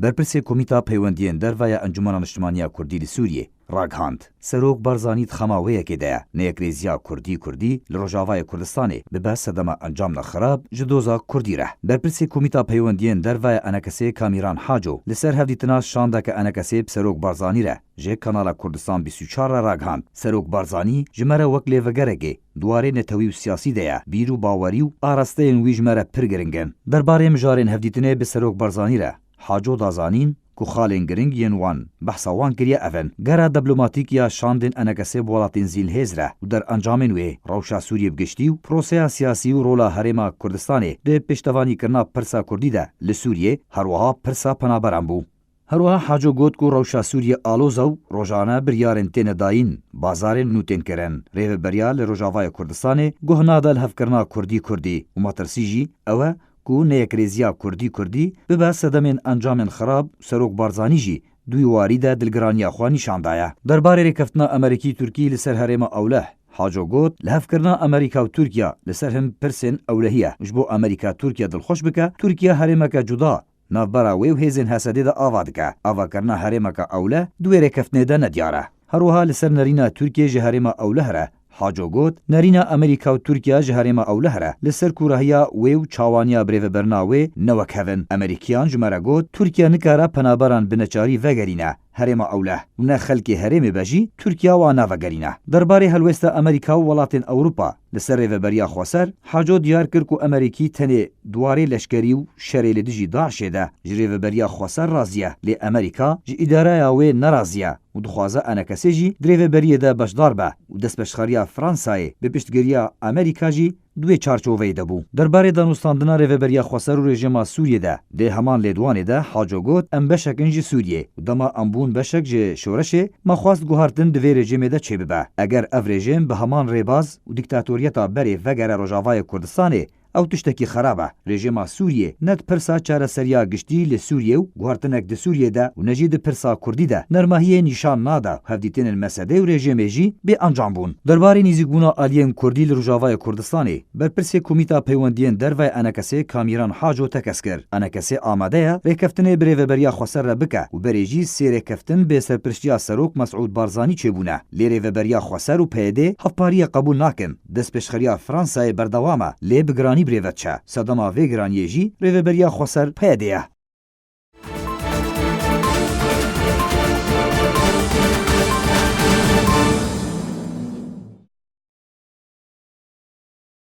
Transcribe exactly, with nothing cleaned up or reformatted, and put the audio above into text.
Berpirsê Komîta Peywendiyên Derve ya Encûmena Niştimaniya Kurdî li Sûriyê ragihand, Serok Barzanî di xema wê yekê de ye, neyekrêziya Kurdî-Kurdî li Rojavayê Kurdistanê bibe sedema encamna xirab ji doza Kurdî re. Berpirsê Komîta Peywendiyên Derve ya ENKSê Kamîran Haco li ser hevdîtina şandeke ENKSê bi Serok Barzanî re ji Kanala Kurdistan bîst û çar re ragihand, Serok Barzanî ji me re wek lêvegerekê di warê netewî û siyasî de ye, bîr û bawerî û arasteyên wî ji me re pir giring in. Derbarê mijarên hevdîtinê bi Serok Barzanî re Haco da zanîn ku xalên giring yên wan behsa wan kiriye ev in, gera diplomatîk ya şandên ENKSê bi welatên zîlhêz re û derencamên wê, rewşa Sûriyê bi giştî û proseya siyasî û rola Herêma Kurdistanê di pêştevanîkirina pirsa Kurdî de li Sûriyê, her wiha pirsa penaberan bû. Her wiha Haco got ku rewşa Sûriyê aloz e û rojane biryarên têne dayîn, bazarên nû tên kirin. Rêveberiya li Rojavayê Kurdistanê guh nade lihevkirina Kurdî-Kurdî û metirsî jî ew e ku neyekrêziya Kurdî-Kurdî bibe sedemên encamên xirab û Serok Barzanî jî di wî warî de dilgiraniya xwe nîşan daye. Derbarê rêkeftina Amerîkî-Tirkî li ser herêma Ewleh, Haco got, lihevkirina Amerîka û Tirkiye li ser hin pirsên ewlehî ye. Ji bo Amerîka Tirkiye dilxweş bike, Tirkiye herêmeke cuda navbera wê û hêzên H S D'ê de ava dike. Avakirina herêmeke ewleh di wê rêkeftinê de nediyar e. Her wiha li ser nerîna Tirkiyê ji herêma ewleh re Haco got, nerîna Amerîka û Tirkiye ji herêma ewleh re li ser kûrahiya wê û çawaniya birêveberina wê ne wek hev in. Amerîkiyan ji me re got, Tirkiye nikare penaberan bi neçarî vegerîne herêma ewleh û ne xelkê herêmê be jî Tirkiye wan navegerîne. Derbarê helwêsta Amerîka û welatên Ewropa li ser Rêveberiya Xweser, Haco diyar kir ku Amerîkî tenê di warê leşkerî û şerê li dijî DAIŞê de ji Rêveberiya Xweser razî ye, lê Amerîka ji îdareya wê nerazî ye û dixwaze ENKSê jî di rêveberiyê de beşdar be û destpêşxeriya Fransayê bi piştgiriya Amerîka jî di wê çarçoveyê de bû. Derbarê danûstandina Rêveberiya Xweser û rejîma Sûriyê de di heman lêdwanê de Haco got, em beşek in ji Sûriyê û dema em bûn beşek ji şoreşê, me xwest guhartin di vê rejîmê de çêbibe. Eger ev rejîm bi heman rêbaz û dîktatoriyeta berê vegere Rojavayê Kurdistanê, ew tiştekî xerab e. Rejîma Sûriyê ne di pirsa çareseriya giştî li Sûriyê û guhertinek di Sûriyê de û ne jî di pirsa Kurdî de nermahiyê nîşan nade û hevdîtinên mesedê û rejîmê jî bê encam bûn. Derbarê nîzîkbûna aliyên Kurdî li Rojavayê Kurdistanê, berpirsê Komîta Peywendiyên Derve ya ENKSê Kamîran Haco tekez kir. ENKSê amade ye rêkeftinê bi Rêveberiya Xweser re bike û berê jî sê rêkeftin bi serpirştiya Serok Mesûd Barzanî çêbûne. Lê Rêveberiya Xweser û P Y D hevpariyê qebûl nakin. Destpêşxeriya Fransayê berdewam e, lê bi giranî bi rê ve diçe. Sedema vê giraniyê jî Rêveberiya Xweser P Y D ye.